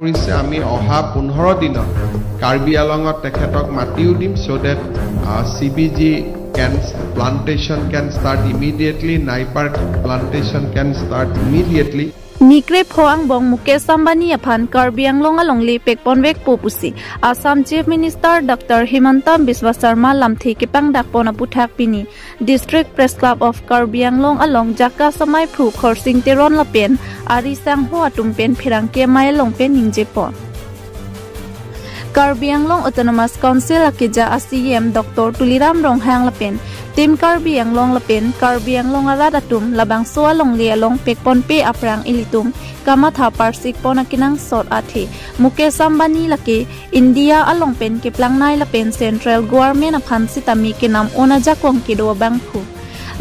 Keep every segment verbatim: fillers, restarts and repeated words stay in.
কৰিছে। আমি অহা পোন্ধৰ দিনত কাৰ্বি আংলঙত তেখেতক মাতিও দিম, so that C B G can plantation can start immediately, নাইপাৰ plantation can start immediately. Nikrepho angbong Mukesh Ambani aphan Karbi Anglong alongle pekponvekpo pusi Assam Chief Minister Doctor Himanta Biswa Sarma lamthe kepangdakpon aputhak pini District Press Club of Karbi Anglong along Jaka Samai Phu Khorsing Teron lapen ari sangho atum pen pherangke amei along pen ningjepon. Karbi Anglong Autonomous Council akeja a C E M Doctor Tuliram Ronghang lapen Team Karbi Anglong lapen Karbi Anglong arat atum labangso alongle along pekponpe aphrang ilitum kamatha parsikpon akenangsot athe Mukesh Ambani lake India along pen keplangnei lapen Central Government aphan sitame kenam-un ajakong kedo abangphu.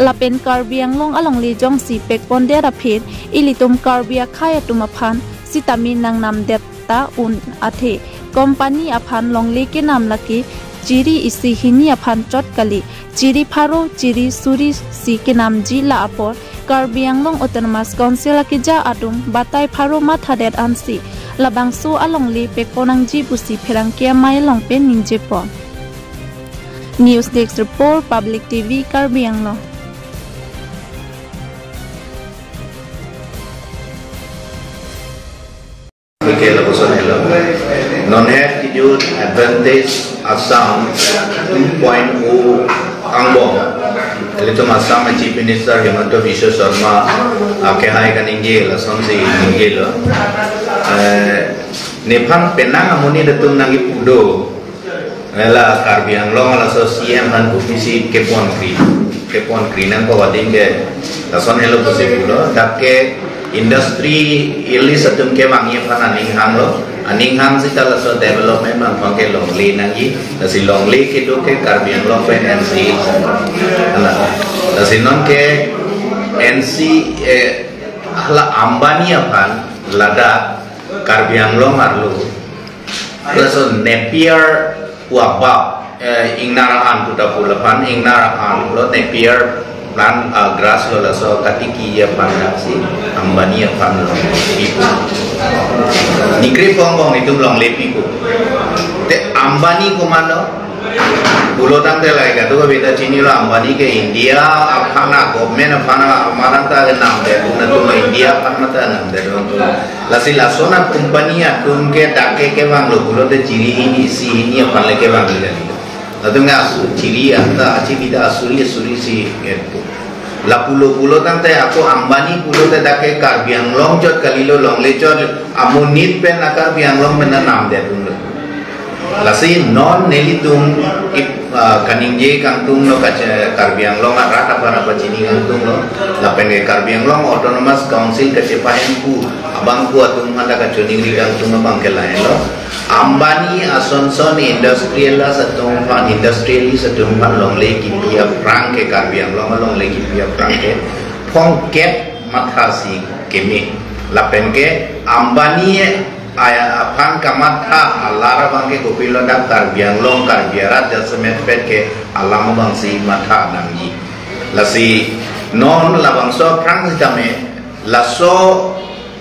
Lapen Karbi Anglong alongle jongsi pekpondet aphi ilitum Karbi akhei atum aphan sitame nangnamdet ta un athe company aphan longle kenam lake chiri isi hini aphan chot kali, chiri pharo, chiri suri si kenamji. La apor Karbi Anglong Autonomous Council akeja atum batai pharo mathadet ansi labangso alongle pekpon nangji pusi pherangke amei along pen ningjepon. News Desk Report, Public T V, Karbi Anglong. Okay, lapuson helo. Non het kijut Advantage Assam two point oh angbong. Ilitum Assam Chief Minister Himanta Biswa Sarma akehai kaningje lasonsi ningjelo. Eh, nephan penang amonit atum nangkipu do. Hala Karbi Anglong laso C M aphan kopisi keponkri, keponkri nangkok ading ke lason helo pusi pulo. Dak ke industrialist atum kevangji aphan aning hanglo, aning hang sita laso development abangke longle nangji, lasi longle kedo ke Karbi Anglong pen N C. Hala, lasi non ke N C, eh, hala Ambani aphan ladak Karbi Anglong arlo laso Napier pu abap, eh, ingnar an puta pu laphan ingnar an lo Napier plant, ah, grass lo laso katiki aphan daksi Ambani aphan lo. Nikrepho angbong itum longle pipo. Te Ambani komatlo? Pulo tangte lahai kadokave ta chinilo, Ambani ke India aphan a government aphan a amaranta kenamdet atum, India aphan mata namdet atum. Lasi lason a company atum ke dak ke kevanglo pulote chiri hini isi hini aphan le kevanglo kali. Latum ke asu chiri anta achi bida asuri asuri si ngetpo. La pulo pulo tangte ako Ambani pulote dak ke Karbi Anglong chot kalilo, longle chot, amonit pen a Karbi Anglong pen namdet atumlo. Lasi non nelitum ip, ah, kaningje kangtunglo kache-, Karbi Anglong arat aphan pachini kangtunglo. Lapen ke Karbi Anglong Autonomous Council kachepahemphu abangphu atum aphan ta kachiningri kangtung abangke lahenlo. Ambani asonson industrialist atum aphan, industrialist atum aphan longle kipi aphrang ke, Karbi Anglong alongle kipi aphrang ke phongkep mathasi keme. Lapen ke Ambani aya aphan kamatha alar abangke kopilo dak Karbi Anglong, Karbi arat jasemet pet ke alam abangsi matha nangji. Lasi non labangso aphrang sitame laso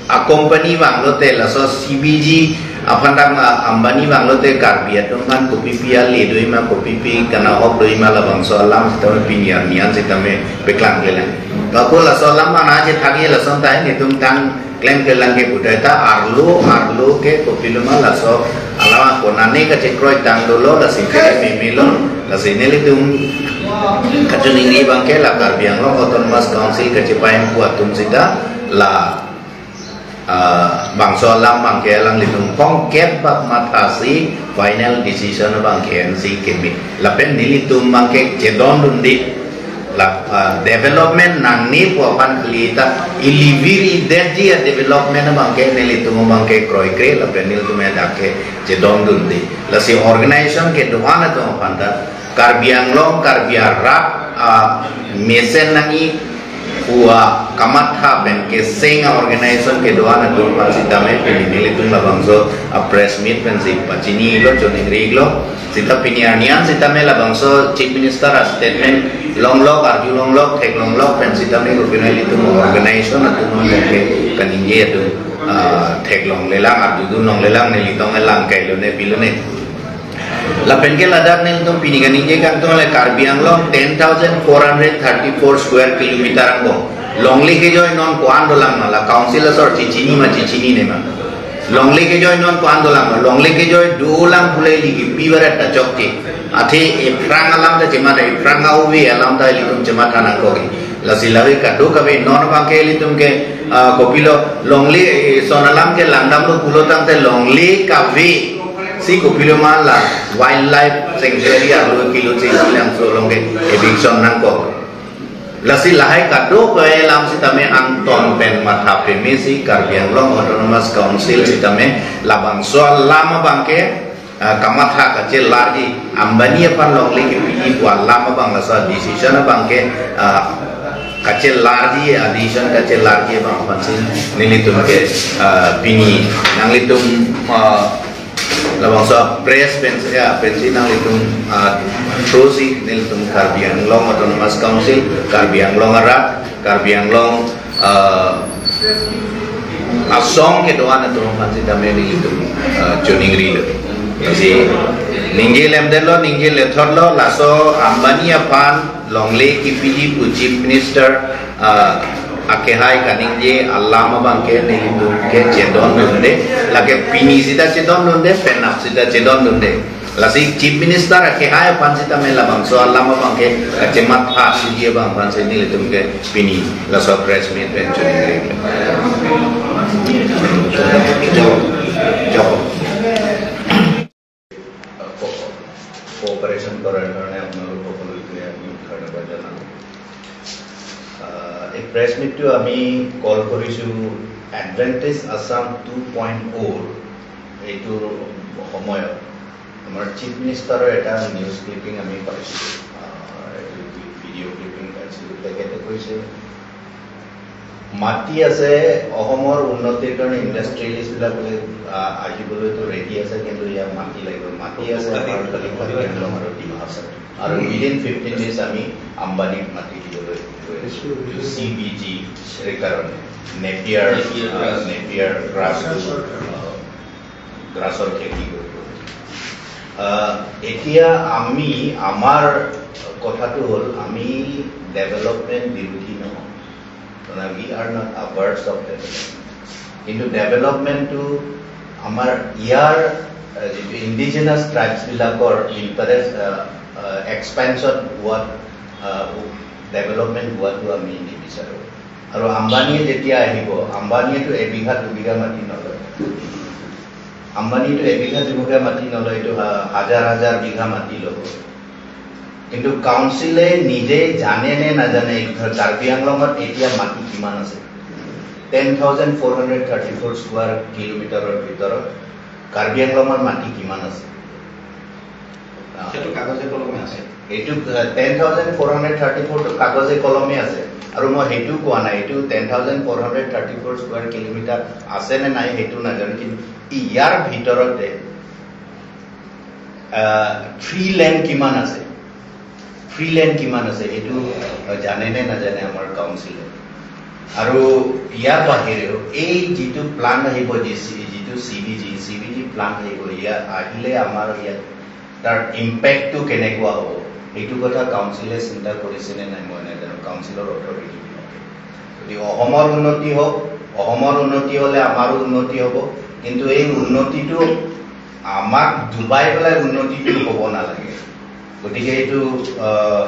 a company vanglote, laso C B G aphan dak ma Ambani vanglote Karbi atum aphan kopipi ale doji ma, kopipi kanahok doji ma, labangso alam sitame pini arni an sitame peklangklelang. Ako laso alam mana aje thagi lason ta netum tang klem kelang ke budai ta arlo, arlo ke kopilo ma laso alam ako nane kachekroi tang dolo, lasi ke meme lo, lasi nelitum kachiningri abangke la Karbi Anglong Autonomous Council kachepahemphu atum sita la, ah, bangso alam abangke alanglitum phongkep bak mathasi final decision abangke N C keme. Lapen nelitum abangke chedondunde. La, ah, development nangne pu aphan kali ta ilivir idetji a development abangke nelitum abangke kroikre lapen nelitum dak ke chedondunde. Lasi organization kedo-an atum aphan ta Karbi Anglong, Karbi arat, ah, mesen nangji pu a kamatha pen keseng a organization kedo-an atum aphan sitame pini nelitum labangso a press meet pensi pachinilo, chiningrilo. Sita pini arni an sitame labangso Chief Minister a statement longlok, arjulonglok, theklonglok pen sitame kopilo nelitum organization atum aphan ke kaningje atum. Ah, theklonglelang, arjudunlonglelang, nelitum elang kailone pilone. Lapen ke ladak nelitum pini kaningje kangtung le Karbi Anglong ten thousand four hundred thirty-four square kilometer angbong. Longle kejoi non ko-an dolang ma, la council asor chechini ma chechinine ma. Longle kejoi non ko-an dolang ma, longle kejoi dolang pule ligi pibarat ta chokche. Athe ephrang alam ta chematha, ephrang ave alam ta ilitum chematha nangkok. Lasi lahei kadokave non abangke ilitum ke, ah, kopilo longle, eh, son alam ke langdamlo pulo tangte longle kave si kopilo ma la wildlife sanctuary arlo kilo che lang so along ke eviction nangkok. Lasi lahei kadokave alam sitame angton pen matha peme si Karbi Anglong Autonomous Council sitame labangso alam abangke, ah, kamatha kachelarji, Ambani aphan longle kepiji pu alam abang laso decision abangke, ah, kachelarji, ah, decision kachelarji abang aphan si nelitum ke, ah, pini nanglitum, ah, labangso press pen, ya, pensi nanglitum, ah, through si nelitum Karbi Anglong Autonomous Council, Karbi Anglong arat, Karbi Anglong, ah, asong kedo-an atum aphan sitame nelitum, ah, choningrilo. Lasi ningje lemdetlo, ningje lethotlo, laso Ambani aphan longle kepiji pu Chief Minister, ah, akehai kaningje alam abangke nelitum ke chedondunde, lake pini sita chedondunde, penap sita chedondunde. Lasi Chief Minister akehai aphan sitame labangso alam abangke kachematha sidi abang aphan si nelitum ke pini laso press meet pen choningri. কো-, কোঅপাৰেশ্যন কৰাৰ কাৰণে আপোনালোক সকলোকে আমি ধন্যবাদ জনাওঁ। আহ, এই প্ৰেছ মিটটো আমি কল কৰিছোঁ এডভান্টেজ আছাম টু পইণ্ট অ'ৰ এইটো সময়ত আমাৰ চিফ মিনিষ্টাৰৰ এটা নিউজ ক্লিপিং আমি পাইছিলোঁ। আহ, এইটো ভি-, ভিডিঅ' ক্লিপিং পাইছিলোঁ। তেখেতে কৈছে, মাটি আছে, অসমৰ উন্নতিৰ কাৰণে ইণ্ডাষ্ট্ৰিয়েলিষ্ট বিলাক বোলে, আহ, আহিবলৈতো ৰেডি আছে, কিন্তু ইয়াত মাটি লাগিব। মাটি আছে আমাৰ খালি কাৰ্বি আংলং আৰু ডিমা হাছাও। আৰু উইদিন ফিফটিন ডেইজ আমি আম্বানীক মাটি দিবলৈ গৈ আছোঁ। চি বি জি ৰ কাৰণে, নেপিয়াৰ, নেপিয়াৰ আহ, গ্ৰাছ। নেপিয়াৰ গ্ৰাছটো, আহ, গ্ৰাছৰ খেতি কৰিব। আহ, এতিয়া আমি, আমাৰ কথাটো হ'ল, আমি ডেভেলপমেণ্ট বিৰোধী নহয়। তাৰমানে, we are not averse of development। কিন্তু ডেভেলপমেণ্টটো আমাৰ ইয়াৰ, আহ, যিটো ইণ্ডিজিনাছ ট্ৰাইবছবিলাকৰ ইণ্টাৰেষ্ট, আহ, আহ, এক্সপেন্সত হোৱাত, আহ, ডেভেলপমেণ্ট হোৱাটো আমি নিবিচাৰোঁ। আৰু আম্বানীয়ে যেতিয়া আহিব, আম্বানীয়েতো এবিঘা দুবিঘা মাটি নলয়। আম্বানীয়েতো এবিঘা দুবিঘা মাটি নলয়, এইটো হা-, হাজাৰ হাজাৰ বিঘা মাটি ল'ব। কিন্তু কাউন্সিলে নিজে জানে নে নাজানে, কাৰ্বি আংলঙত এতিয়া মাটি কিমান আছে? Ten thousand four hundred thirty four square কিলোমিটাৰৰ ভিতৰত কাৰ্বি আংলঙৰ মাটি কিমান আছে? আহ, সেইটো কাগজে কলমে আছে। এইটো, আহ, ten thousand four hundred thirty ফ'ৰটো কাগজে কলমে আছে। আৰু মই সেইটো কোৱা নাই, এইটো ten thousand four hundred thirty four square kilometre আছে নে নাই সেইটো নাজানো, কিন্তু ইয়াৰ ভিতৰতে, আহ, ফ্ৰী লেণ্ড কিমান আছে, ফ্ৰী লেণ্ড কিমান আছে, সেইটো, আহ, জানে নে নাজানে আমাৰ কাউন্সিলে। আৰু ইয়াৰ বাহিৰেও এই যিটো প্লাণ্ট আহিব, যি চি-, যিটো চি বি জি, চি বি জি প্লাণ্ট আহিব, ইয়াত আহিলে আমাৰ ইয়াত তাৰ ইম্পেক্টটো কেনেকুৱা হ'ব, সেইটো কথা কাউন্সিলে চিন্তা কৰিছে নে নাই মই নাজানো, কাউন্সিলৰ অথৰিটি বিলাকে। গতিকে অসমৰ উন্নতি হওক, অসমৰ উন্নতি হ'লে আমাৰো উন্নতি হ'ব, কিন্তু এই উন্নতিটো আমাক ডুবাই পেলাই উন্নতিটো হ'ব নালাগে। গতিকে এইটো, আহ,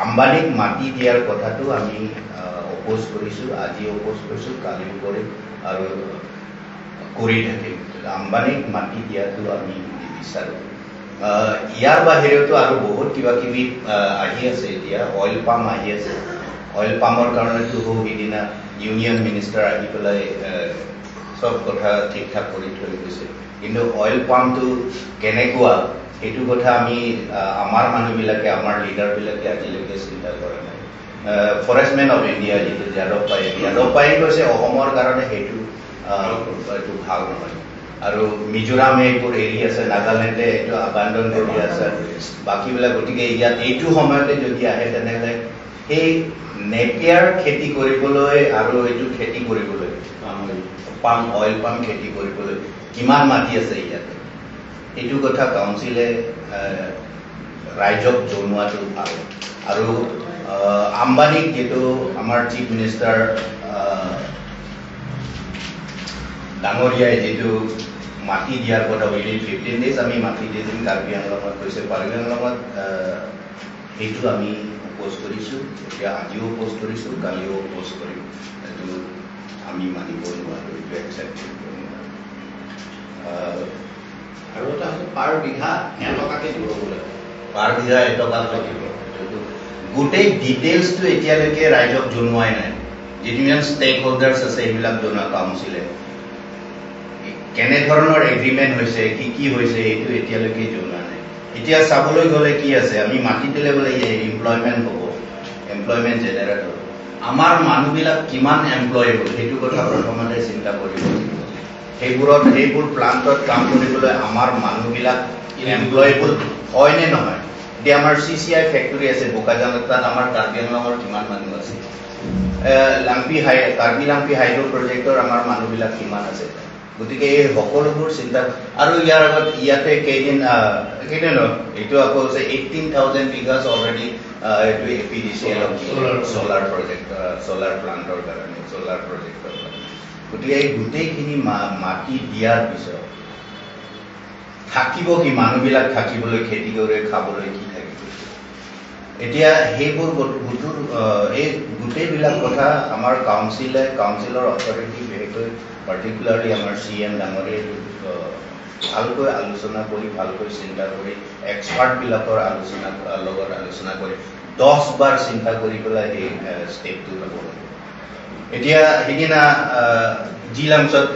আম্বানীক মাটি দিয়াৰ কথাটো আমি, আহ, অপ'জ কৰিছোঁ, আজি অপ'জ কৰিছোঁ, কালিও কৰিম আৰু কৰি থাকিম। আম্বানীক মাটি দিয়াটো আমি নিবিচাৰোঁ। আহ, ইয়াৰ বাহিৰেওতো আৰু বহুত কিবা কিবি, আহ, আহি আছে এতিয়া, অইল পাম আহি আছে। অইল পামৰ কাৰণেতো সৌ সিদিনা ইউনিয়ন মিনিষ্টাৰ আহি পেলাই, আহ, চব কথা ঠিক ঠাক কৰি থৈ গৈছে। কিন্তু অইল পামটো কেনেকুৱা, সেইটো কথা আমি, আহ, আমাৰ মানুহবিলাকে, আমাৰ লিডাৰবিলাকে আজিলৈকে চিন্তা কৰা নাই। আহ, ফৰেষ্টমেন অফ ইণ্ডিয়া যিটো যাদৱ পায়েং, যাদৱ পায়েং কৈছে অসমৰ কাৰণে সেইটো, আহ, এইটো ভাল নহয়। আৰু মিজোৰামে এইবোৰ এৰি আছে, নাগালেণ্ডে এইটো আবাণ্ডন কৰি আছে, বাকীবিলাক। গতিকে ইয়াত এইটো সময়তে যদি আহে, তেনেহ'লে সেই নেপিয়াৰ খেতি কৰিবলৈ আৰু এইটো খেতি কৰিবলৈ পাম অইল পাম খেতি কৰিবলৈ কিমান মাটি আছে ইয়াতে, এইটো কথা কাউন্সিলে আহ, ৰাইজক জনোৱাটো ভাল। আৰু আহ, আম্বানীক যিটো আমাৰ চিফ মিনিষ্টাৰ আহ, ডাঙৰীয়াই যিটো মাটি দিয়াৰ কথা, উইদিন ফিফটিন ডেইজ আমি মাটি দি দিম কাৰ্বি আংলঙত কৈছে। কাৰ্বি আংলঙত আহ, সেইটো আমি অপ'জ কৰিছোঁ। এতিয়া আজিও অপ'জ কৰিছোঁ, কালিও অপ'জ কৰিম। এইটো আমি মানিব নোৱাৰোঁ, এইটো একচেপ্ট কৰিব নোৱাৰোঁ। আহ, আৰু এটা হৈছে পাৰ বিঘা এটকাকে দিব বোলে। পাৰ বিঘা এটকা থাকিব। গোটেই ডিটেইলছটো এতিয়ালৈকে ৰাইজক জনোৱাই নাই। যিমান ষ্টেক হোল্ডাৰ্ছ আছে, সেইবিলাক জনোৱা কাউন্সিলে। কেনেধৰণৰ এগ্ৰিমেণ্ট হৈছে, কি কি হৈছে, এইটো এতিয়ালৈকে জনোৱা নাই। এতিয়া চাবলৈ গ'লে কি আছে, আমি মাতি দিলে বোলে এমপ্লয়মেণ্ট হ'ব, এমপ্লয়মেণ্ট জেনেৰেট হ'ব। আমাৰ মানুহবিলাক কিমান এমপ্লয় হ'ব, সেইটো কথা প্ৰথমতে চিন্তা কৰিব লাগিব। সেইবোৰত, সেইবোৰ প্লাণ্টত কাম কৰিবলৈ আমাৰ মানুহবিলাক এমপ্লয়েবল হয় নে নহয়? এতিয়া আমাৰ চি চি আই ফেক্টৰী আছে বোকাজানত, তাত আমাৰ কাৰ্বি আংলঙৰ কিমান মানুহ আছে? এ, লাংপি হাই-, কাৰ্বি লাংপি হাইড্ৰ' প্ৰজেক্টৰ আমাৰ মানুহবিলাক কিমান আছে? গতিকে এই সকলোবোৰ চিন্তা, আৰু ইয়াৰ আগত ইয়াতে কেইদিন, আহ, কেইদিন নহয়, এইটো আকৌ হৈছে এইটিন থাউজেণ্ড বিঘাছ অলৰেডি, আহ, এইটো এ পি ডি চি এল ত চ'লাৰ। চ'লাৰ প্ৰজেক্ট, আহ, চ'লাৰ প্লাণ্টৰ কাৰণে, চ'লাৰ প্ৰজেক্টৰ কাৰণে। গতিকে এই গোটেইখিনি মা-, মাটি দিয়াৰ পিছত থাকিব কি, মানুহবিলাক থাকিবলৈ, খেতি কৰি খাবলৈ কি থাকিব? এতিয়া সেইবোৰ গো-, গোটৰ, আহ, এই গোটেইবিলাক কথা আমাৰ কাউন্সিলে, কাউন্সিলৰ অথৰিটি, বিশেষকৈ পাৰ্টিকুলাৰলি আমাৰ চি এম ডাঙৰীয়াই, আহ, ভালকৈ আলোচনা কৰি, ভালকৈ চিন্তা কৰি, এক্সপাৰ্টবিলাকৰ আলোচনা, আহ, লগত আলোচনা কৰি দহ বাৰ চিন্তা কৰি পেলাই সেই, আহ, ষ্টেপটো ল'ব লাগে। এতিয়া সিদিনা, আহ, জিলাংছত,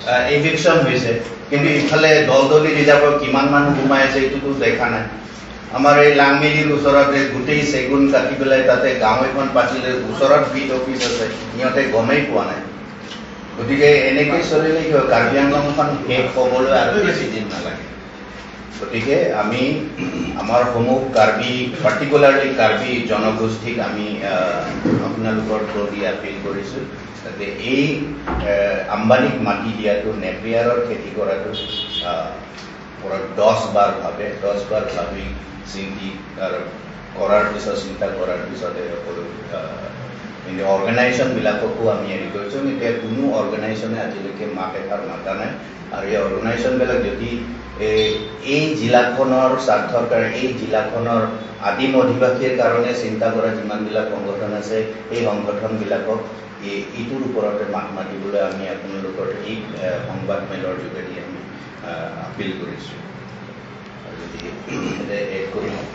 আহ, এভিকশ্যন হৈছে, কিন্তু ইফালে দলদলি ৰিজাৰ্ভৰ কিমান মানুহ সোমাই আছে, এইটোতো দেখা নাই। আমাৰ এই লাংমেলিৰ ওচৰতে গোটেই চেগুন কাটি পেলাই তাতে গাঁও এখন পাতিলে, ওচৰত বিট অফিচ আছে, সিহঁতে গমেই পোৱা নাই। গতিকে এনেকৈ চলিলে কি হয়, কাৰ্বি আংলংখন শেষ হ'বলৈ আৰু বেছি দিন নালাগে। গতিকে আমি আমাৰ সমূহ কাৰ্বি, পাৰ্টিকুলাৰলি কাৰ্বি জনগোষ্ঠীক আমি, আহ, আপোনালোকৰ থ্ৰুদি আপিল কৰিছোঁ, যাতে এই, আহ, আম্বানীক মাটি দিয়াটো, নেপিয়াৰৰ খেতি কৰাটো, আহ, ওপৰত দহ বাৰ ভাবে, দহ বাৰ ভাবি চিন্তি, আহ, কৰাৰ পিছত, চিন্তা কৰাৰ পিছতে সকলো, আহ, কিন্তু অৰ্গেনাইজেশ্যনবিলাককো আমি হেৰি কৰিছোঁ। এতিয়া কোনো অৰ্গেনাইজেশ্যনে আজিলৈকে মাত এষাৰ মাতা নাই। আৰু এই অৰ্গেনাইজেশ্যনবিলাক যদি এই, এই জিলাখনৰ স্বাৰ্থৰ কাৰণে, এই জিলাখনৰ আদিম অধিবাসীৰ কাৰণে চিন্তা কৰা যিমানবিলাক সংগঠন আছে, এই সংগঠনবিলাকক এই, এইটোৰ ওপৰতে মাত মাতিবলৈ আমি আপোনালোকৰ এই, এ, সংবাদমেলৰ যোগেদি আমি, এ, আপিল কৰিছোঁ। আৰু গতিকে ইয়াতে এড কৰি লওঁ।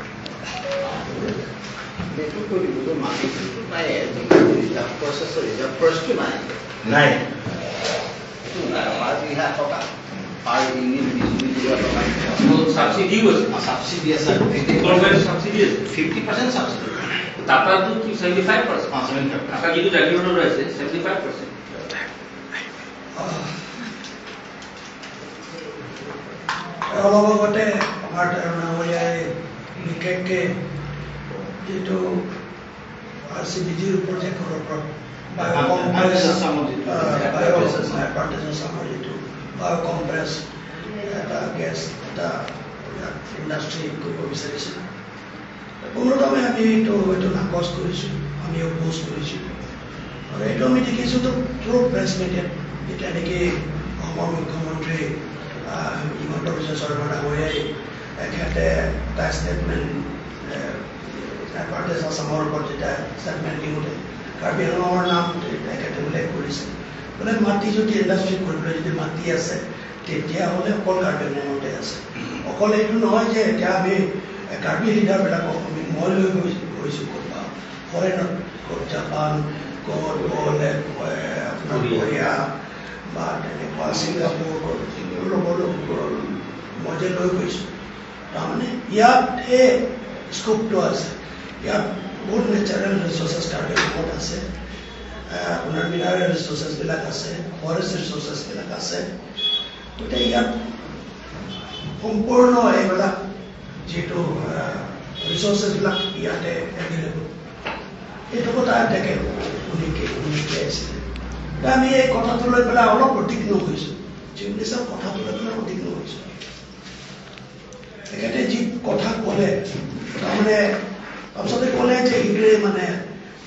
এইটো কৈ দিব যে মাটিটোতো নাই, আজিকালি ৰিজাৰ্ভ ফৰেষ্ট আছে, ৰিজাৰ্ভ ফৰেষ্টটো নাই। নাই। এইটো নাই, পাৰ বিঘা এটকা, পাৰ ইউনিট বিশ বিঘা টকা। তো ছাবচিডিও আছে। অ, ছাবচিডি আছে। গভৰ্ণমেণ্ট ছাবচিডি আছে। Fifty percent subsidy. টাটাটো কি ছেভেণ্টি ফাইভ পাৰ্চেণ্ট? অ, ছেভেণ্টি ফাইভ পাৰ্চেণ্ট। টাটা যিটো জাগিৰোডত আছে, ছেভেণ্টি ফাইভ পাৰ্চেণ্ট। অ। আৰু অলপ আগতে আমাৰ ডাঙৰীয়াই বিশেষকে যিটো আৰ চি বি জিৰ প্ৰজেক্টৰ ওপৰত বায়' কম্প্ৰেছ, আহ, বায়', বায়' প্লাণ্টেশ্যন চামৰ যিটো বায়' কম্প্ৰেছ এটা গেছ এটা ইয়াত ইণ্ডাষ্ট্ৰী কৰিব বিচাৰিছে। পুনৰবাবে আমি এইটো, এইটো নাকচ কৰিছোঁ, আমি অপ'জ কৰিছোঁ। আৰু এইটো আমি দেখিছোঁ তো থ্ৰু প্ৰেছ মিডিয়াত, যেতিয়া নেকি অসমৰ মুখ্যমন্ত্ৰী, আহ, হিমন্ত বিশ্ব শৰ্মা ডাঙৰীয়াই তেখেতে এটা ষ্টেটমেণ্ট, এ, এডভান্টেজ আছামৰ ওপৰত যেতিয়া ষ্টেটমেণ্ট দিওঁতে কাৰ্বি আংলঙৰ নাম তেখেতে উল্লেখ কৰিছে। বোলে মাটি যদি ইণ্ডাষ্ট্ৰী কৰিবলৈ যদি মাটি আছে, তেতিয়াহ'লে অকল কাৰ্বি আংলঙতে আছে। অকল এইটো নহয় যে এতিয়া আমি, এ, কাৰ্বি লিডাৰবিলাকক আমি মই লৈ গৈ-, গৈছোঁ ক'তবা, ফৰেইনত, ক'ত জাপান, ক'ত, ক'ত, এ, আপোনাৰ কোৰিয়া। কোৰিয়া বা তেনেকুৱা ছিংগাপুৰ, ক'ত, ক'ত, ক'ত মই যে লৈ গৈছোঁ। তাৰমানে ইয়াত এই স্কোপটো আছে, ইয়াত বহুত নেচাৰেল ৰিচ'ৰ্চেছ কাৰ্বি আংলঙত আছে, আহ, আপোনাৰ মিনাৰেল ৰিচ'ৰ্চেছবিলাক আছে, ফৰেষ্ট ৰিচ'ৰ্চেছবিলাক আছে। গতিকে ইয়াত সম্পূৰ্ণ এইবিলাক যিটো, আহ, ৰিচ'ৰ্চেছবিলাক ইয়াতে এভেইলেবল। এইটো কথা তেখেত শুনি কি, শুনি কি আছিলে। আমি এই কথাটো লৈ পেলাই অলপ উদ্বিগ্ন হৈছো। চিফ মিনিষ্টাৰ কথাটো লৈ পেলাই উদ্বিগ্ন হৈছো। তেখেতে যি কথা ক'লে, তাৰমানে তাৰপিছতে ক'লে যে ইটোৱে মানে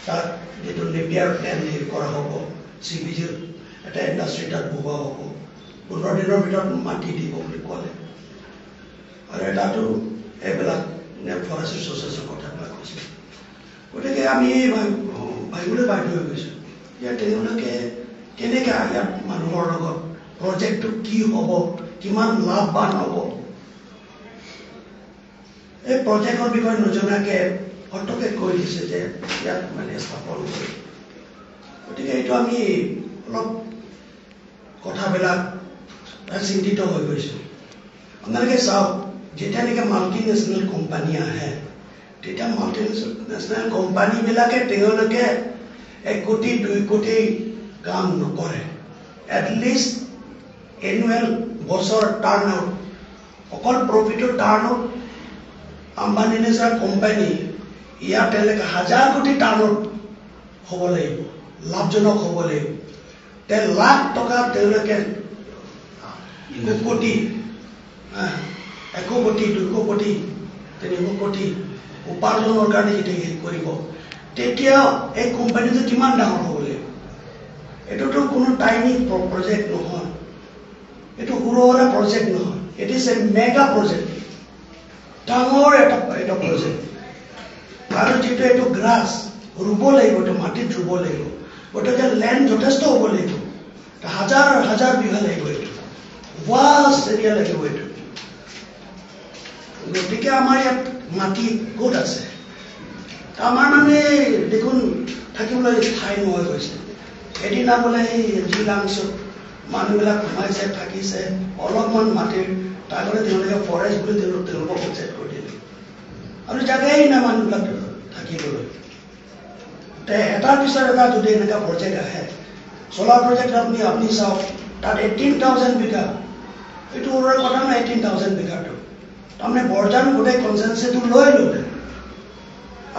তাত যিটো নেপিয়াৰ প্লেণ্ট হেৰি কৰা হ'ব, চি বি জিৰ এটা ইণ্ডাষ্ট্ৰী তাত বহোৱা হ'ব, পোন্ধৰ দিনৰ ভিতৰত মাটি দিব বুলি ক'লে। আৰু এটাতো এইবিলাক নে ফৰেষ্ট ৰিচৰ্চেছৰ কথাবিলাক কৈছে। গতিকে আমি ভাব-, ভাবিবলৈ বাধ্য হৈ গৈছো যে তেওঁলোকে কেনেকে ইয়াত মানুহৰ লগত প্ৰজেক্টটো কি হ'ব, কিমান লাভৱান হ'ব, এই প্ৰজেক্টৰ বিষয়ে নজনাকে ফটকে কৈ দিছে যে ইয়াত মানে স্থাপন কৰিম। গতিকে এইটো আমি অলপ কথাবিলাক চিন্তিত হৈ গৈছো। আপোনালোকে চাওক, যেতিয়া নেকি মাল্টিনেশ্যনেল কোম্পানী আহে, তেতিয়া মাল্টিনেশ্যনেল কোম্পানীবিলাকে তেওঁলোকে এক কোটি, দুই কোটি কাম নকৰে। এটলিষ্ট এনুৱেল বছৰ টাৰ্ণ আউট, অকল প্ৰফিটৰ টাৰ্ণ আউট, আম্বানী নিচিনা কোম্পানী ইয়াত তেওঁলোকে হাজাৰ কোটি টাৰ্ণ আউট হ'ব লাগিব, লাভজনক হ'ব লাগিব। তে লাখ টকা তেওঁলোকে কোটি, আহ, এশ কোটি, দুশ কোটি, তিনিশ কোটি উপাৰ্জনৰ কাৰণে কেতিয়া হেৰি কৰিব, তেতিয়া এই কোম্পানীটো কিমান ডাঙৰ হ'ব লাগিব? এইটোতো কোনো টাইনি প্ৰ-, প্ৰজেক্ট নহয়, এইটো সৰু সুৰা প্ৰজেক্ট নহয়, it is a mega project। ডাঙৰ এটা, এটা প্ৰজেক্ট। আৰু যিটো এইটো গ্ৰাছ ৰুব লাগিব, এইটো মাটিত ৰুব লাগিব, গতিকে লেণ্ড যথেষ্ট হ'ব লাগিব, হাজাৰ হাজাৰ বিঘা লাগিব, এইটো ভাষ্ট এৰিয়া লাগিব এইটো। গতিকে আমাৰ ইয়াত মাটি ক'ত আছে? আমাৰ মানে দেখোন থাকিবলৈ ঠাই নোহোৱা হৈছে। এদিনা বোলে এই জি লাংছত মানুহবিলাক সোমাইছে, থাকিছে, অলপমান মাটিৰ, তাৰ কাৰণে তেওঁলোকে ফৰেষ্ট বুলি তেওঁলোক, তেওঁলোকক উচ্ছেদ কৰি দিলে। আৰু জাগাই নাই মানুহবিলাক থাকিবলৈ। তে এটাৰ পিছত এটা যদি এনেকুৱা প্ৰজেক্ট আহে, চ'লাৰ প্ৰজেক্ট আপুনি, আপুনি চাওক, তাত এইটিন থাউজেণ্ড বিঘা, এইটো সৰুৰে কথা নহয়, এইটিন থাউজেণ্ড বিঘাটো। তাৰমানে বৰজান গোটেই কনষ্টিটুৱেঞ্চিটো লৈ ল'লে।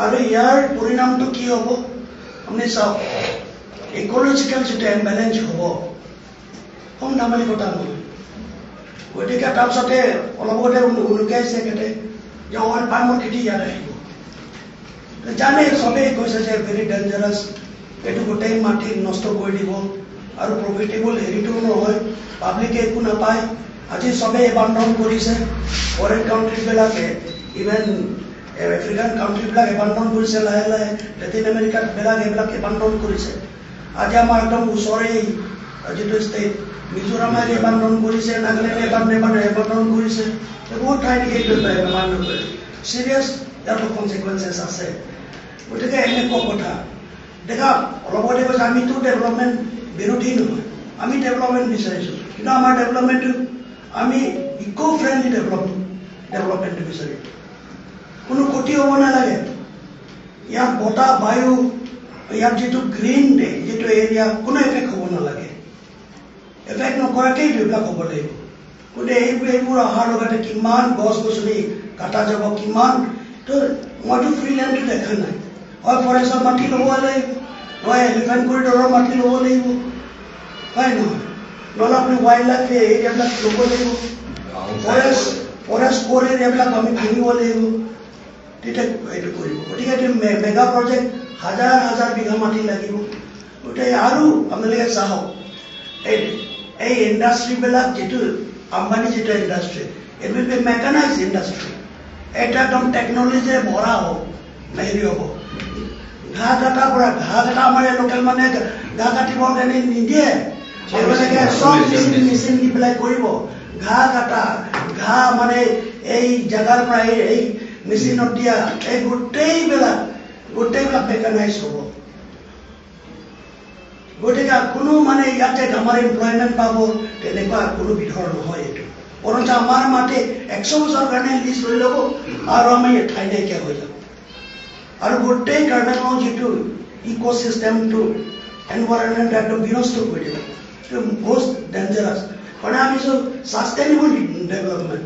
আৰু ইয়াৰ পৰিণামটো কি হ'ব? আপুনি চাওক, ইক'লজিকেল যিটো এমবেলেঞ্চ হ'ব, কম ধেমালি কথা নহয়। গতিকে তাৰপিছতে অলপ আগতে উল-, উলুকাইছে এখেতে যে অইল পামৰ খেতি ইয়াত আহিব। জানে, চবেই কৈছে যে ভেৰি ডেঞ্জাৰাছ, এইটো গোটেই মাটি নষ্ট কৰি দিব আৰু প্ৰফিটেবল হেৰিটো নহয়, পাব্লিকে একো নাপায়। আজি চবেই এবাণ্ডন কৰিছে, ফৰেইন কাণ্ট্ৰিবিলাকে, ইভেন আফ্ৰিকান কাণ্ট্ৰিবিলাক এবাণ্ডন কৰিছে লাহে লাহে, লেটিন আমেৰিকাত বিলাক এইবিলাক এবাণ্ডন কৰিছে। আজি আমাৰ একদম ওচৰেই যিটো ষ্টেট, মিজোৰামে এবাণ্ডন কৰিছে, নাগালেণ্ডে এবাণ্ডন, এবাণ্ডন, এবাণ্ডন কৰিছে। এই বহুত ঠাইত এইটো এবাণ্ডন কৰে। চিৰিয়াছ ইয়াৰ কনচিকুৱেঞ্চেছ আছে। গতিকে এনেকুৱা কথা। দেখা, অলপ আগতে কৈছে, আমিতো ডেভেলপমেণ্ট বিৰোধী নহয়, আমি ডেভেলপমেণ্ট বিচাৰিছো, কিন্তু আমাৰ ডেভেলপমেণ্টটো আমি ইক' ফ্ৰেণ্ডলি ডেভেলপ, ডেভেলপমেণ্টটো বিচাৰিম। কোনো ক্ষতি হ'ব নালাগে। ইয়াত বতাহ, বায়ু, ইয়াত যিটো গ্ৰীণ, যিটো এৰিয়া, কোনো এফেক্ট হ'ব নালাগে। এফেক্ট নকৰাকেই ডেভেলপ হ'ব লাগিব। গতিকে এইবোৰ, এইবোৰ অহাৰ লগতে কিমান গছ গছনি কটা যাব, কিমান, তো মইতো ফ্ৰী লেণ্ডটো দেখা নাই। হয় ফৰেষ্টৰ মাটি ল'ব লাগিব, নহয় এলিফেণ্ট কৰিডৰৰ মাটি ল'ব লাগিব, হয় নহয়? নহ'লে আপুনি ৱাইল্ড লাইফ এৰিয়াবিলাক ল'ব লাগিব। ফৰেষ্ট, ফৰেষ্ট ক'ৰ এৰিয়াবিলাক আমি ভাঙিব লাগিব। তেতিয়া এইটো কৰিব। গতিকে এইটো মে-, মেগা প্ৰজেক্ট হাজাৰ হাজাৰ বিঘা মাটি লাগিব। গতিকে আৰু আপোনালোকে চাওক, এই, এই ইণ্ডাষ্ট্ৰীবিলাক যিটো আম্বানী যিটো industry, it will be mechanized industry। এটা একদম টেকনলজিৰে ভৰা হ'ব, হেৰি হ'ব। ঘাঁহ কটাৰ পৰা, ঘাঁহ কটা আমাৰ লোকেল মানুহে ঘাঁহ কাটিবৰ কাৰণে নিদিয়ে। তেওঁলোকে চব মেচিন, মেচিন দি পেলাই কৰিব। ঘাঁহ কটা, ঘাঁহ মানে এই জেগাৰ পৰা এই, এই মেচিনত দিয়া, এই গোটেইবিলাক, গোটেইবিলাক মেকানাইজ হ'ব। গতিকে কোনো মানে ইয়াতে আমাৰ এমপ্লয়মেণ্ট পাব, তেনেকুৱা কোনো বিধৰ নহয় এইটো। বৰঞ্চ আমাৰ মাটি একশ বছৰ কাৰণে লিজ লৈ ল'ব আৰু আমি ঠাই নাইকিয়া হৈ যাব। আৰু গোটেই কাৰ্বি আংলং যিটো ইক'চিষ্টেমটো, এনভাইৰনমেণ্ট একদম বিনষ্ট কৰি দিব। এইটো বহুত ডেঞ্জাৰাছ। মানে আমি চাষ্টেইনেবল ডেভেলপমেণ্ট,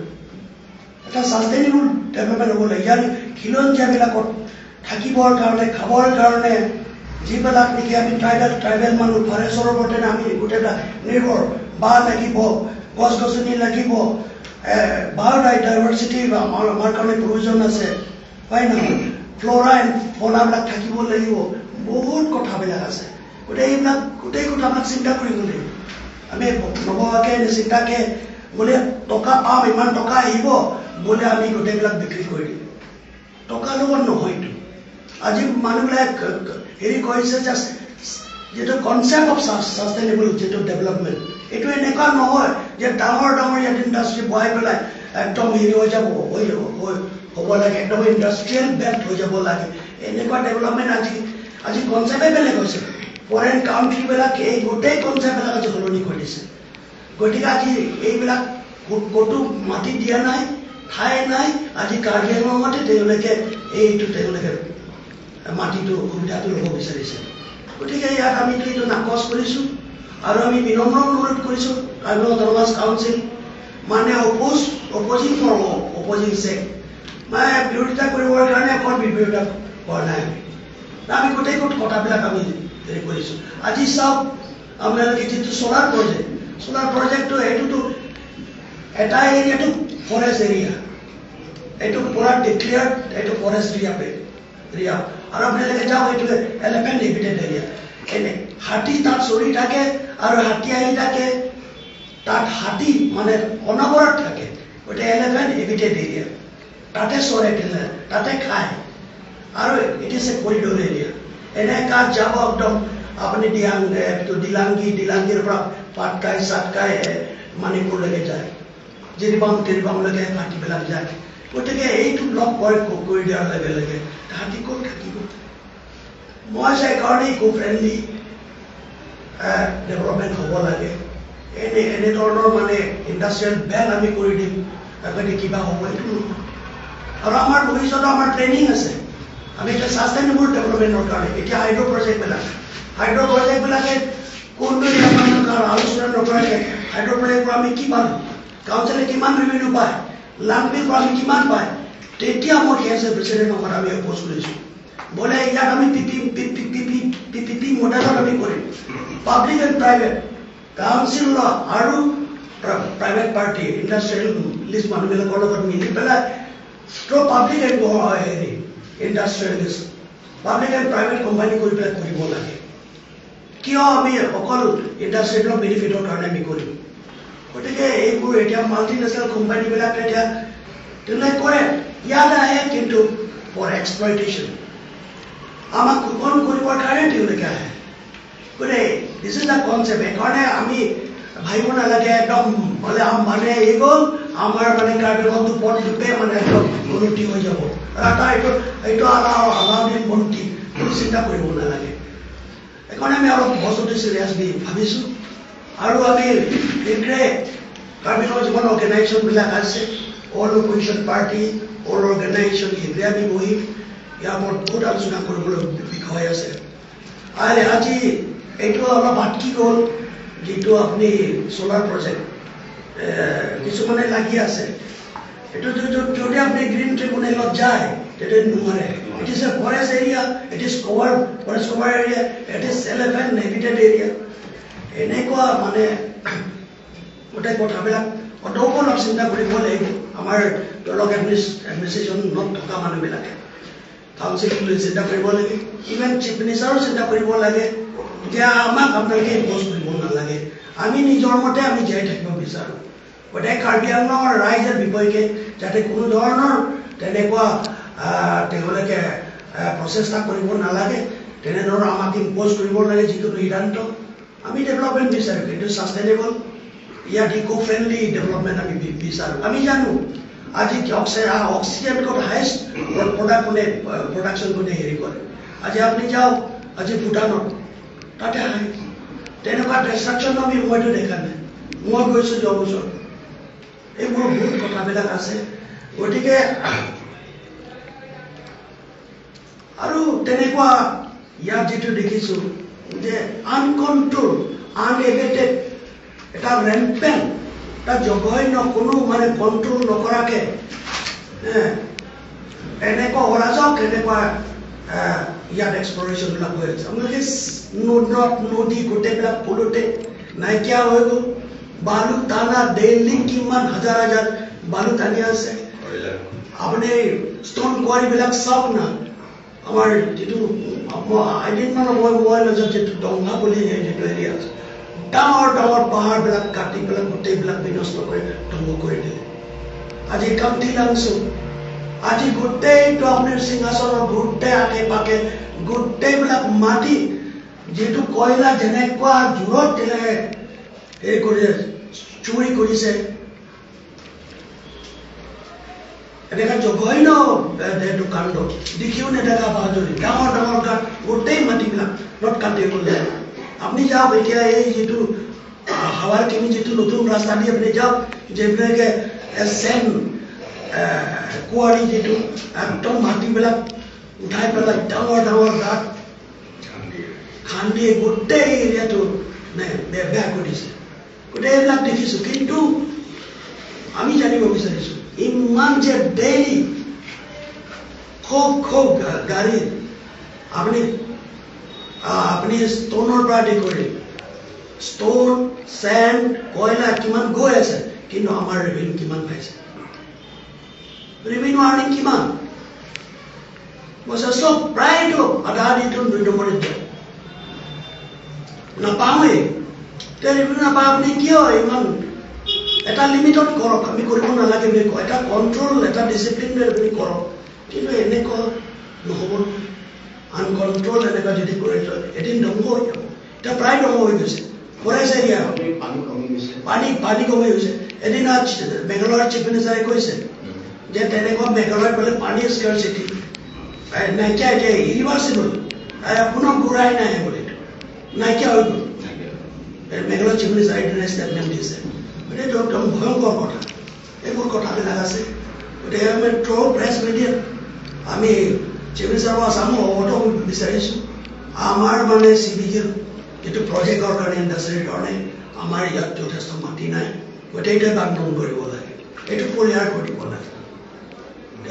এটা ছাষ্টেইনেবল ডেভেলপমেণ্ট হ'ব লাগে। ইয়াৰ খিলঞ্জীয়াবিলাকক থাকিবৰ কাৰণে, খাবৰ কাৰণে, যিবিলাক নেকি আমি ট্ৰাইবেল ট্ৰাইবেল মানুহ, ফৰেষ্টৰ ওপৰতে আমি গোটেইবিলাক নিৰ্ভৰ। বাঁহ লাগিব, গছ গছনি লাগিব, বায়'ডাইভাৰ্চিটি আমাৰ আমাৰ কাৰণে প্ৰয়োজন আছে, হয় নহয়? ফ্ল'ৰা এণ্ড ফ'নাবিলাক থাকিব লাগিব, বহুত কথাবিলাক আছে। গতিকে এইবিলাক গোটেই কথাবিলাক চিন্তা কৰিব লাগিব। আমি নভবাকে নিচিন্তাকে বোলে টকা পাম, ইমান টকা আহিব, বোলে আমি গোটেইবিলাক বিক্ৰী কৰি দিম। টকা লগত নহয়তো। আজি মানুহবিলাক হেৰি কৰিছে যে যিটো কনচেপ্ট অফ ছাষ্টেইনেবল যিটো ডেভেলপমেণ্ট, এইটো এনেকুৱা নহয় যে ডাঙৰ ডাঙৰ ইয়াত ইণ্ডাষ্ট্ৰী বহাই পেলাই একদম হেৰি হৈ যাব, হৈ যাব, হৈ হ'ব লাগে, একদম ইণ্ডাষ্ট্ৰিয়েল বেল্ট হৈ যাব লাগে। এনেকুৱা ডেভেলপমেণ্ট আজি আজি কনচেপ্টে বেলেগ হৈছে। ফৰেইন কাণ্ট্ৰিবিলাকে এই গোটেই কনচেপ্টবিলাক আজি সলনি কৰি দিছে। গতিকে আজি এইবিলাক ক'ত- ক'তো মাটি দিয়া নাই, ঠাই নাই। আজি কাৰ্বি আংলঙতে তেওঁলোকে এইটো তেওঁলোকে মাটিটো সুবিধাটো ল'ব বিচাৰিছে। গতিকে ইয়াত আমিতো এইটো নাকচ কৰিছো আৰু আমি বিনম্ৰ অনুৰোধ কৰিছো কাৰ্বি আংলং অট'নমাছ কাউন্সিল, মানে অপোজ অপোজিং ফৰ অপোজিং ছেক্ট, মানে বিৰোধিতা কৰিবৰ কাৰণে অকল বিৰোধিতা কৰা নাই আমি। আমি গোটেই গোট কথাবিলাক আমি হেৰি কৰিছো। আজি চাওক, আপোনালোকে যিটো চ'লাৰ প্ৰজেক্ট, চ'লাৰ প্ৰজেক্টটো এইটোতো এটা এৰিয়াটো ফৰেষ্ট এৰিয়া, এইটো পুৰা ডিক্লেয়াৰ্ড, এইটো ফৰেষ্ট এৰিয়া পে এৰিয়া। আৰু আপোনালোকে যাওক, এইটো এলিফেণ্ট হেবিটেড এৰিয়া। এনে হাতী তাত চৰি থাকে আৰু হাতী আহি থাকে, তাত হাতী মানে অনবৰত থাকে। গতিকে এলিফেণ্ট হেবিটেড এৰিয়া, তাতে চৰে, তাতে খায়। আৰু it is a corridor area. এনেকা যাব একদম আপুনি দিয়াং, এ, এইটো দিলাংগি, দিলাংগিৰ পৰা পাটকাই, চাটকাই, এ, মণিপুৰলৈকে যায়। জিৰিবাম, তিৰিবামলৈকে হাতীবিলাক যায়। গতিকে এইটো ব্লক কৰি, কৰি দিয়াৰ লগে লগে হাতী ক'ত থাকিব? মই যে কাৰণে ইক' ফ্ৰেণ্ডলি ডেভেলপমেণ্ট হ'ব লাগে, এনে এনেধৰণৰ মানে ইণ্ডাষ্ট্ৰিয়েল বেল্ট আমি কৰি দিম, আগতে কিবা হ'ব, এইটো নহয়। আৰু আমাৰ ভৱিষ্যতৰ আমাৰ প্লেনিং আছে। আমি এতিয়া ছাষ্টেইনেবল ডেভেলপমেণ্টৰ কাৰণে এতিয়া হাইড্ৰ' প্ৰজেক্টবিলাক, হাইড্ৰ' প্ৰজেক্টবিলাকে কোনটো ইয়াত আমাৰ আলোচনা নকৰাকে হাইড্ৰ' প্ৰজেক্টৰ পৰা আমি কি পাম, কাউন্সিলে কিমান ৰেভিনিউ পায়, লাংপিৰ পৰা আমি কিমান পায়, তেতিয়া মই কে এছ এ প্ৰেচিডেণ্ট লগত আমি অপ'জ কৰিছো। বোলে ইয়াত আমি P P, P P, P P, P P P মডেলত আমি কৰিম। পাব্লিক এণ্ড প্ৰাইভেট কাউন্সিল আৰু প্ৰা-, প্ৰাইভেট পাৰ্টি, ইণ্ডাষ্ট্ৰিয়েলিষ্ট মানুহবিলাকৰ লগত মিলি পেলাই থ্ৰ' পাব্লিক এণ্ড, হেৰি, ইণ্ডাষ্ট্ৰিয়েলিষ্ট, পাব্লিক এণ্ড প্ৰাইভেট কোম্পানী কৰি পেলাই কৰিব লাগে। কিয় আমি অকল ইণ্ডাষ্ট্ৰিয়েলৰ বেনিফিটৰ কাৰণে আমি কৰিম? গতিকে এইবোৰ এতিয়া মাল্টিনেশ্যনেল কোম্পানীবিলাকে এতিয়া তেনেকৈ কৰে, ইয়াত আহে কিন্তু ফৰ এক্সপ্লইটেশ্যন, আমাক শোষণ কৰিবৰ কাৰণে তেওঁলোকে আহে। গতিকে দিছ ইজ দ্য কনচেপ্ট। সেইকাৰণে আমি ভাবিব নালাগে একদম বোলে আম্বানী আহি গ'ল, আমাৰ মানে কাৰ্বি আংলংটো পথ ৰূপে মানে একদম উন্নতি হৈ যাব। ৰাতা এইটো, এইটো আলা-, আলাউদ্দিন বন্তি, কোনো চিন্তা কৰিব নালাগে। সেইকাৰণে আমি অলপ পজিটিভ চিৰিয়াছ বুলি ভাবিছো। আৰু আমি শীঘ্ৰে কাৰ্বি আংলঙৰ যিমান অৰ্গেনাইজেশ্যনবিলাক আছে, all opposition party, all organisation, শীঘ্ৰে আমি বহিম। ইয়াৰ ওপৰত বহুত আলোচনা কৰিবলৈ বিষয় আছে। আৰে, আজি এইটো অলপ আটকি গ'ল, যিটো আপুনি চ'লাৰ প্ৰজেক্ট, এ, কিছুমানে লাগি আছে। এইটো যদি, যদি আপুনি গ্ৰীণ ট্ৰিবিউনেলত যায়, তেতিয়া নোৱাৰে। It is a forest area, it is cover, forest cover area, it is elephant habitat area। এনেকুৱা মানে গোটেই কথাবিলাক অতোপলক চিন্তা কৰিব লাগিব আমাৰ দলক এডমিনিছ-, এডমিনিষ্ট্ৰেশ্যনত থকা মানুহবিলাকে। কাউন্সিল চিন্তা কৰিব লাগে, ইভেন চিফ মিনিষ্টাৰো চিন্তা কৰিব লাগে যে আমাক আপোনালোকে ইম্প'জ কৰিব নালাগে, আমি নিজৰ মতে আমি জীয়াই থাকিব বিচাৰোঁ। গতিকে কাৰ্বি আংলঙৰ ৰাইজৰ বিপক্ষে যাতে কোনো ধৰণৰ তেনেকুৱা, আহ, তেওঁলোকে, আহ, প্ৰচেষ্টা কৰিব নালাগে, তেনেধৰণৰ আমাক ইম্প'জ কৰিব লাগে যিকোনো সিদ্ধান্ত। আমি ডেভেলপমেণ্ট বিচাৰোঁ, কিন্তু ছাষ্টেইনেবল, ইয়াত ইক' ফ্ৰেণ্ডলি ডেভেলপমেণ্ট আমি বি-, বিচাৰোঁ। আমি জানো আজি কি অক্সি-, আ, অক্সিজেনতকৈ হায়েষ্ট প্ৰডাক্ট কোনে, আ, প্ৰডাকশ্যন কোনে হেৰি কৰে। আজি আপুনি যাওক, আজি ভূটানত, তাতে হাই। তেনেকুৱা ডেষ্ট্ৰাকশ্যন আমি মইতো দেখা নাই, মই গৈছোঁ যোৱা বছৰ। এইবোৰ বহুত কথাবিলাক আছে। গতিকে আৰু তেনেকুৱা ইয়াত যিটো দেখিছো যে আনকণ্ট্ৰল, আনএবেটেড, এটা ৰেম্পেণ্ট, এটা জঘন্য, কোনো মানে কণ্ট্ৰল নকৰাকে, এ, এনেকুৱা অৰাজক, এনেকুৱা আহ, ইয়াত এক্সপ্লৰেশ্যন বিলাক হৈ আছে। আপোনালোকে চ-, ন-, নদ নদী গোটেইবিলাক পুলোতে নাইকিয়া হৈ গ'ল। বালু টানা ডেইলি কিমান হাজাৰ হাজাৰ বালু টানি আছে। আপুনি ষ্ট'ন কোৱাৰী বিলাক চাওক না। আমাৰ যিটো, মই এদিন মানে মই মোবাইল মাজত যিটো ডংগা বুলি যিটো এৰিয়া আছে, ডাঙৰ ডাঙৰ পাহাৰবিলাক কাটি পেলাই গোটেইবিলাক বিনষ্ট কৰি ধ্বংস কৰি দিলে। আজি কামঠি লাংচু, আজি গোটেইটো আপোনাৰ সিংহাসনৰ গোটেই আশে পাশে গোটেইবিলাক মাটি, যিটো কয়লা যেনেকুৱা জোৰত দিলে হেৰি কৰি চুৰি কৰিছে, এনেকা জঘন্য, এ, এ, দোকান দো। দেখিও নেদেখা বাহাদুৰি। ডাঙৰ ডাঙৰ গাঁত, গোটেই মাটিবিলাক নট কাটি গ'লে। আপুনি যাওক এতিয়া এই যিটো, আ, হাৱাৰ কিনি যিটো নতুন ৰাস্তা দি আপুনি যাওক, যিবিলাকে, এ, চেণ্ড, এ, কোৱাৰী যিটো একদম মাটিবিলাক উঠাই পেলাই ডাঙৰ ডাঙৰ গাঁত খান্দি গোটেই এৰিয়াটো নে, নে বেয়া কৰি দিছে। গোটেই এইবিলাক দেখিছো, কিন্তু আমি জানিব বিচাৰিছো, ইমান যে ডেইলি খুব খুব গা-, গাড়ী আপুনি, আহ, আপুনি ষ্ট'নৰ পৰা আদি কৰি ষ্ট'ন, চেণ্ড, কয়লা কিমান গৈ আছে, কিন্তু আমাৰ ৰেভিনিউ কিমান পাইছে? ৰেভিনিউ আৰ্নিং কিমান? মই চব প্ৰায়তো আধা আধিটো দুই নম্বৰীত যায়। নাপাওঁৱেই। তে ৰেভিনিউ নাপায় আপুনি কিয় ইমান? এটা লিমিটত কৰক, আমি কৰিব নালাগে বুলি কয়। এটা কণ্ট্ৰল, এটা ডিচিপ্লিন লৈ আপুনি কৰক। কিন্তু এনেকুৱা নহ'ব। আনকণ্ট্ৰল এনেকুৱা যদি কৰে, এদিন ধ্বংস হৈ যাব। এতিয়া প্ৰায় ধ্বংস হৈ গৈছে। Forest area. পানী, পানী কমি গৈছে। পানী, পানী কমি গৈছে। এদিন আজ মেঘালয়ৰ চিফ মিনিষ্টাৰে কৈছে যে তেনেকুৱা মেঘালয়ত বোলে পানী স্কাৰচিটি, এ, নাইকিয়া, এতিয়া ইৰিভাৰ্চিবল, এ, কোনো ঘূৰাই নাহে বোলে, এইটো নাইকিয়া হৈ গ'ল। এ, মেঘালয়ৰ চিফ মিনিষ্টাৰে এইটো ষ্টেটমেণ্ট দিছে। মানে এইটো একদম ভয়ংকৰ কথা। এইবোৰ কথাবিলাক আছে। গতিকে আমি থ্ৰ প্ৰেছ মিডিয়াত আমি চিফ মিনিষ্টাৰ আছামো অৱগত হ'ব বিচাৰিছো। আমাৰ মানে চি বি জিৰ যিটো প্ৰজেক্টৰ কাৰণে, ইণ্ডাষ্ট্ৰীৰ কাৰণে আমাৰ ইয়াত যথেষ্ট মাটি নাই, গতিকে এইটোৱে বান্ধোন কৰিব লাগে, এইটো পৰিহাৰ কৰিব লাগে।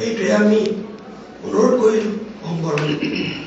এইটোৱে আমি অনুৰোধ কৰিলো সংবৰ্ণ।